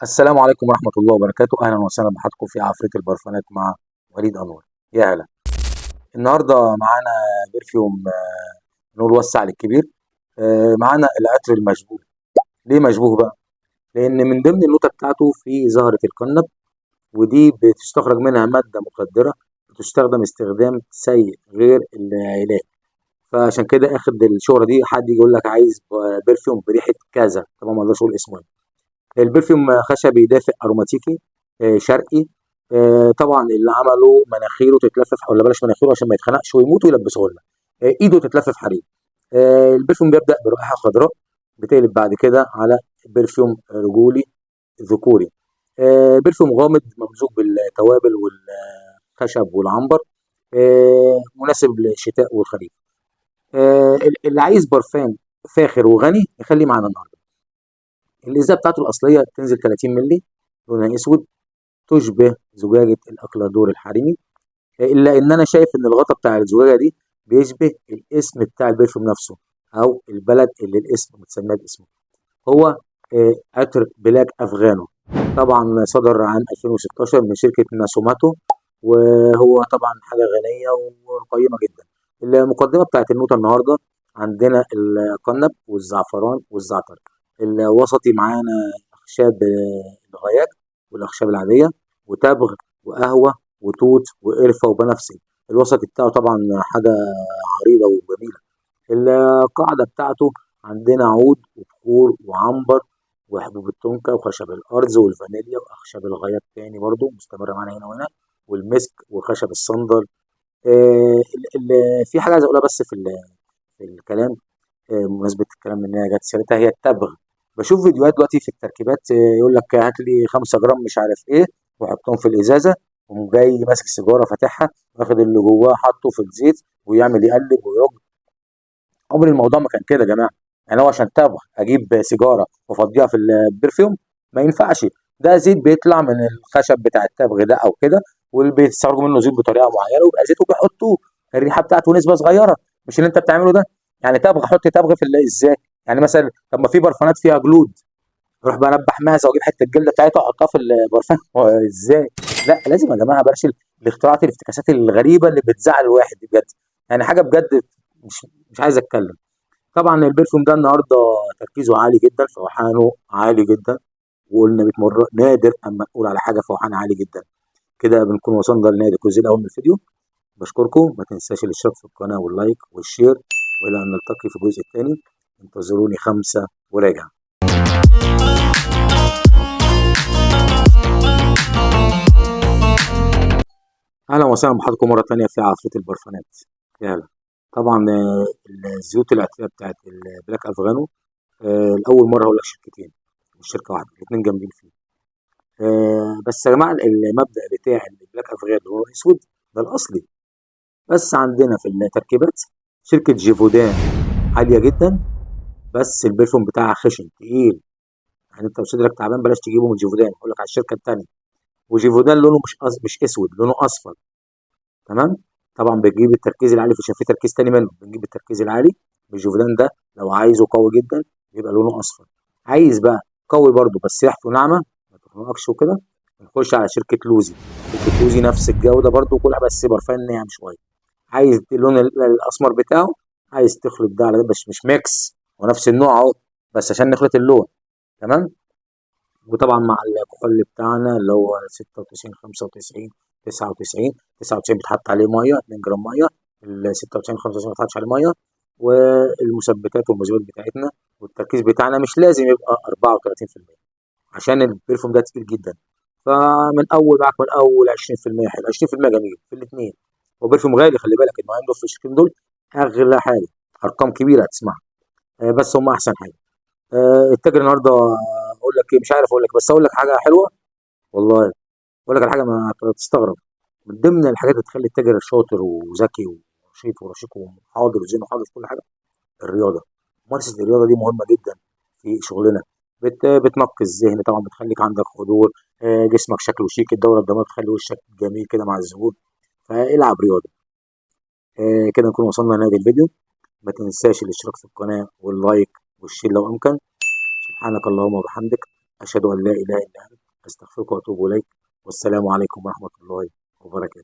السلام عليكم ورحمة الله وبركاته. أهلا وسهلا بحضراتكم في عفريت البرفانات مع وليد أنور. يا هلا. النهاردة معانا perfume، نقول وسع للكبير. معانا العطر المشبوه. ليه مشبوه بقى؟ لأن من ضمن النوتة بتاعته في زهرة القنب، ودي بتستخرج منها مادة مخدرة بتستخدم استخدام سيء غير العلاج، فعشان كده اخد الشهرة دي. حد يجي يقول لك عايز perfume بريحة كذا، طبعا ما اقدرش اقول اسمه ايه. ال perfume خشبي دافئ اروماتيكي، شرقي. طبعا اللي عمله مناخيره تتلفف، ولا بلاش مناخيره عشان ما يتخنقش ويموت ويلبسه لنا، ايده تتلفف حرير. ال perfume بيبدأ برائحة خضراء، بتقلب بعد كده على perfume رجولي ذكوري. perfume غامض ممزوج بالتوابل والخشب والعنبر، مناسب للشتاء والخريف. اللي عايز برفان فاخر وغني يخليه معانا النهارده. الازازه بتاعته الاصلية تنزل 30 مللي، لونها اسود، تشبه زجاجة الاكلادور الحريمي، الا ان انا شايف ان الغطا بتاع الزجاجة دي بيشبه الاسم بتاع ال perfume نفسه، او البلد اللي الاسم متسماه باسمه. هو عطر بلاك افغانو، طبعا صدر عام 2016 من شركة ناسوماتو، وهو طبعا حاجة غنية وقيمه جدا. المقدمة بتاعت النوتة النهارده عندنا القنب والزعفران والزعتر. الوسطي معانا اخشاب الغياك والاخشاب العادية وتبغ وقهوة وتوت وقرفه وبنفسج. الوسط بتاعه طبعا حاجة عريضة وجميلة. القاعدة بتاعته عندنا عود وبخور وعنبر وحبوب التونكا وخشب الارز والفانيليا واخشاب الغياك تاني برضو مستمرة معانا هنا وهنا، والمسك وخشب الصندل. في حاجة عايز اقولها بس في الكلام، بمناسبة الكلام ان هي جت سيرتها، هي التبغ. بشوف فيديوهات دلوقتي في التركيبات، يقول لك هات لي 5 جرام مش عارف ايه وحطهم في الازازه، وقوم جاي ماسك سيجارة فاتحها واخد اللي جواه حاطه في الزيت ويعمل يقلب ويرج. عمر الموضوع ما كان كده يا جماعة. يعني هو عشان تبغ اجيب سيجارة وافضيها في ال perfume؟ ما ينفعش. ده زيت بيطلع من الخشب بتاع التبغ ده او كده، واللي بيستخرجوا منه زيت بطريقة معينة ويبقى زيت وبيحطوه الريحة بتاعته نسبه صغيرة، مش اللي انت بتعمله ده. يعني تبغ، حط تبغ في ازاي؟ يعني مثلا طب ما في برفانات فيها جلود، اروح بقى انبح معزة واجيب حتة الجلدة بتاعتها واحطها في البرفان ازاي؟ لا لازم يا جماعة بلاش الاختراعات الافتكاسات الغريبة اللي بتزعل الواحد دي بجد، يعني حاجة بجد مش عايز اتكلم. طبعا ال perfume ده النهارده تركيزه عالي جدا، فوحانه عالي جدا، وقلنا 100 مرة نادر اما نقول على حاجة فوحان عالي جدا. كده بنكون وصلنا لنهاية الجزء الاول من الفيديو. بشكركم، ما تنساش الاشتراك في القناة وال like وال share، والى ان نلتقي في الجزء الثاني. انتظروني 5 وراجع. اهلا وسهلا بحضراتكم مرة ثانية في عفريت البرفانات. يلا طبعا، الزيوت العطريه بتاعت البلاك افغانو، لاول مرة هقول لك شركتين مش شركة واحدة، الاثنين جامدين فيه. بس يا جماعة المبدا بتاع البلاك افغانو اللي هو اسود ده الاصلي، بس عندنا في التركيبات شركة جيفودان عالية جدا، بس ال perfume بتاعها خشن تقيل، يعني انت لو صدرك تعبان بلاش تجيبه من جيفودان، اقول لك على الشركة الثانية. وجيفودان لونه مش اسود، لونه اصفر. تمام. طبعا بتجيب التركيز العالي، في في تركيز تاني منه، بنجيب التركيز العالي بالجيفودان ده، لو عايزه قوي جدا يبقى لونه اصفر. عايز بقى قوي برده بس ريحته ناعمة ما تخنقكش وكده، نخش على شركة لوزي. شركة لوزي نفس الجودة برده وكل حاجة، بس برفان ناعم شوية. عايز اللون الاسمر بتاعه، عايز تخلط ده على ده، بس مش mix، هو نفس النوع اهو، بس عشان نخلط اللون. تمام. وطبعا مع الكحول بتاعنا اللي هو 96 95 99 99 بيتحط عليه مية، 2 جرام مية، ال 96 95 ما بيتحطش عليه مية، والمثبتات والمذيبات بتاعتنا، والتركيز بتاعنا مش لازم يبقى أربعة وتلاتين في المية عشان ال perfume ده تقيل جدا. فمن اول معاك من اول عشرين في المية حلو، عشرين في المية جميل في الاثنين. هو perfume غالي، خلي بالك النوعين دول في الشركتين دول اغلى حاجة، ارقام كبيرة هتسمعها، بس هم احسن حاجة. التاجر النهارده اقول لك ايه، مش عارف اقول لك، بس اقول لك حاجة حلوة والله، اقول لك على حاجة ما تستغرب. من ضمن الحاجات اللي تخلي التاجر شاطر وذكي ونشيط ورشيق وحاضر وذهنه حاضر في كل حاجة، الرياضة. ممارسة الرياضة دي مهمة جدا في شغلنا، بتنقي الذهن طبعا، بتخليك عندك حضور، جسمك شكله شيك، الدورة الدموية بتخلي وشك جميل كده مع الزبون، فالعب رياضة. كده نكون وصلنا لنهاية الفيديو. ما تنساش الاشتراك في القناة وال like وال share لو امكن. سبحانك اللهم وبحمدك، أشهد أن لا إله إلا أنت، أستغفرك وأتوب إليك، والسلام عليكم ورحمة الله وبركاته.